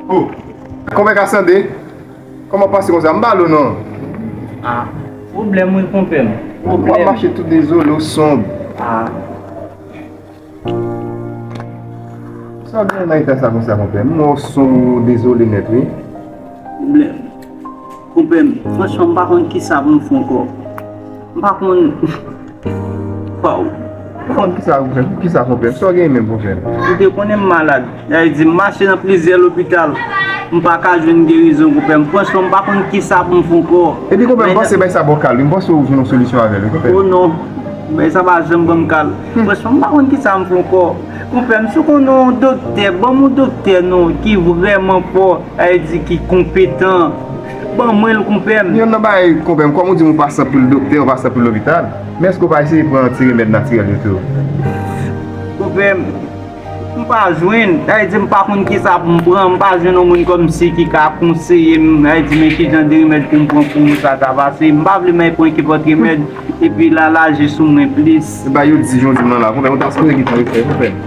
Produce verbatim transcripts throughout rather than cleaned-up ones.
Oh, konpè Kasande, kòman w pase konsa? M pa lo non. Ah, pwoblèm wi konpè m. Pwoblèm. W ap mache tout dezole, w sonb. Ah. Sa w gen nan eta sa konsa konpè m? M wè w sonb, w dezole nèt wi. Pwoblèm. Konpè m, franchman, m pa konn kisa pou m fè ankò. M pa konn. Waw. Konn kisa pou fè? Kisa konpè m? Sa w gen menm konpè m? Ou te konnen m malad. Sa vle di, m mache nan plizyè lopital. M pa ka jwenn gerizon konpè m. Franchman, m pa konn kisa pou m fè ankò. Epi konpè m, m panse bay sa ba w kal wi. M panse w jwenn yon solisyon avè l wi konpè m. Oh non. Bay sa pa janm ban m kal. Franchman, m pa konn kisa m fè ankò. Konpè m, si w konnen yon doktè, ban m yon doktè non, ki vrèman fò. Sa vle di ki konpetan. Ban mwen l konpè m. Youn nan bagay konpè m, kòm ou di m ou pase anpil doktè, ou pase anpil lopital, men èske w pa eseye pran ti remèd natirèl yo tou? Konpè m, m pa jwenn. Sa vle di m pa konn kisa pou m pran, m pa jwenn yon moun kòmsi ki ka konseye m, sa vle di men kijan de remèd pou m pran pou sa ta pase. M pa vle m al pran kenpòt remèd, epi l al aji sou mwen plis. E ba yo di jan w di m nan la, konpè m, ou ta sipoze gentan refè, konpè m.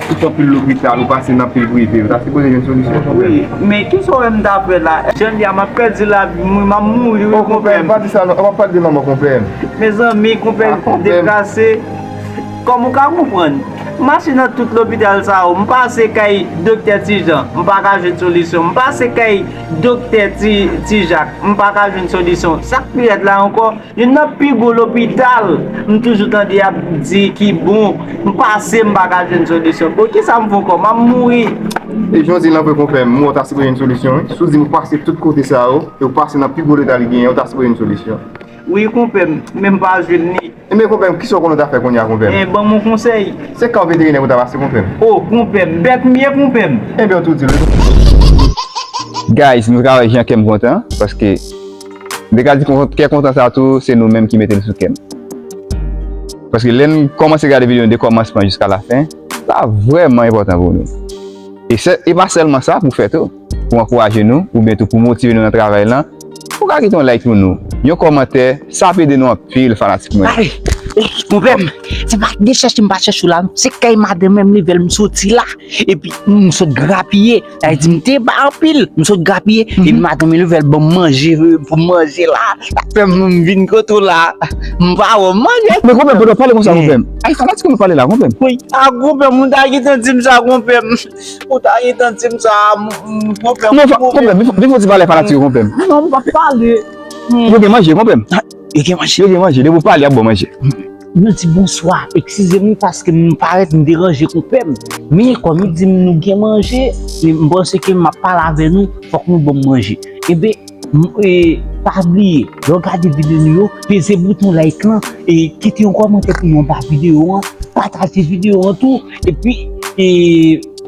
Ou fè anpil lopital, ou pase nan anpil prive, ou ta sipoze jwenn solisyon, konpè m. Wi, men kisa w wè m ta fè la? Jan l ye a, m ap pèdi lavi m wi, m ap mouri wi, konpè m. Oh, konpè m, pa di sa non, w ap pale de lanmò, konpè m. Mezanmi, konpè m, ah, konpè m, deplase. Kòm ou ka konprann, m mache nan tout lopital sa yo, m pase kay doktè Ti Jan, m pa ka jwenn solisyon. M pase kay doktè Ti, Ti Jak, m pa ka jwenn solisyon. Sa k pi rèd la ankò, youn nan pi gwo lopital, m toujou tande y ap di ki bon, m pase, m pa ka jwenn solisyon. Bon, kisa m fè ankò? M ap mouri. E jan w di l lan vre konpè m, m wè w ta sipoze jwenn solisyon wi. Si w di m ou pase tout kote sa yo, e w pase nan pi gwo lopital ki genyen, w ta sipoze jwenn solisyon. Wi konpè m, men m pa jwenn li. Enben konpè m, kisa w konnen w ta fè kounye a konpè m? E ban m yon konsèy. Se ka yon veterinè pou w ta pase konpè m. Oh, konpè m, bèk m ye konpè m. Enben w tou di l wi. Guys, nou ka wè jan kè m kontan, paske m te ka di kon-, kè kontan sa tou, se nou menm ki mete l sou kè m. Paske lè n kòmanse gade videyo de kòmansman jiska lafen, sa vrèman enpòtan pou nou. E se, e pa sèlman sa pou fè tou, pou ankouraje nou, oubyen tou pou motive nou nan travay lan, ou ka kite yon like pou nou, yon kòmantè, sa ap ede nou anpil fanatik mwen. Ay, konpè m, se pa de chèche m pa chèche w la, se kay madanm mwen m leve l m soti la, epi m sot grapiye, sa vle di m te bay anpil, m sot grapiye, epi madanm mwen leve l ban m manje, pou m manje la, sa fè m vin kote w la, m pa wè w manje. Men konpè m, pandan w pale konsa konpè m, ay fanatik mwen pale la konpè m. Wi, a konpè m, ou ta gentan di m sa konpè m. Ou ta gentan di m sa, m, m, konpè m. Non, fa-, konpè m, vin fè, vin fè yon ti pale fanatik yo, konpè m. Non, m p ap pale. Yo gen manje, konpè m. Ah, yo gen manje. Yo gen manje, depi w pale, y ap ba w manje. Nou di bonswa, eskize m paske m parèt m deranje konpè m. Men kòm li di m nou gen manje, m panse ke m ap pale avè nou, fòk nou ban m manje. Enben, M, e, pa bliye, lè w gade videyo nou yo, peze bouton like lan, e kite yon kòmantè pou nou anba videyo an, pataje videyo an tou, epi, e,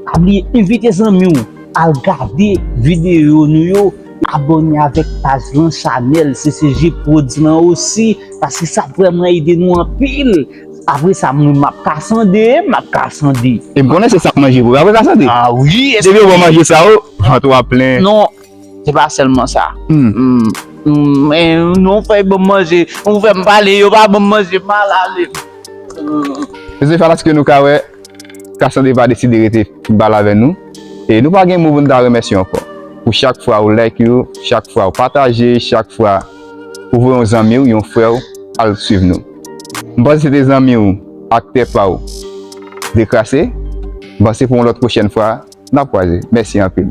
pa bliye envite zanmi w al gade videyo nou yo, abòne avèk paj lan, chanèl C C G Prodz lan osi, paske sa vrèman ede nou anpil. Apre sa, mwen, m ap kasande, m ap kasande. E m konnen se sa k manje pou apre kasande. Ah wi, depi yo ba w manje sa yo, vant ou ap plen. Non, se pa sèlman sa. Hmm. Hmm. Hmm, men non, fè yo ban m manje. Ou fè m pale, yo pa ban m manje, m al ale. Hmm. Mezanmi, fanatik yo, nou ka wè, Kasande pa deside rete bal avè nou. E nou pa gen mo pou n ta remèsye ankò. Pou chak fwa ou like yo, chak fwa ou pataje, chak fwa ou voye yon zanmi w, yon frè w, al swiv nou. M panse se te zanmi w, aktè pa w, Dekrase. M panse pou yon lòt pwochèn fwa, n ap kwaze. Mèsi anpil.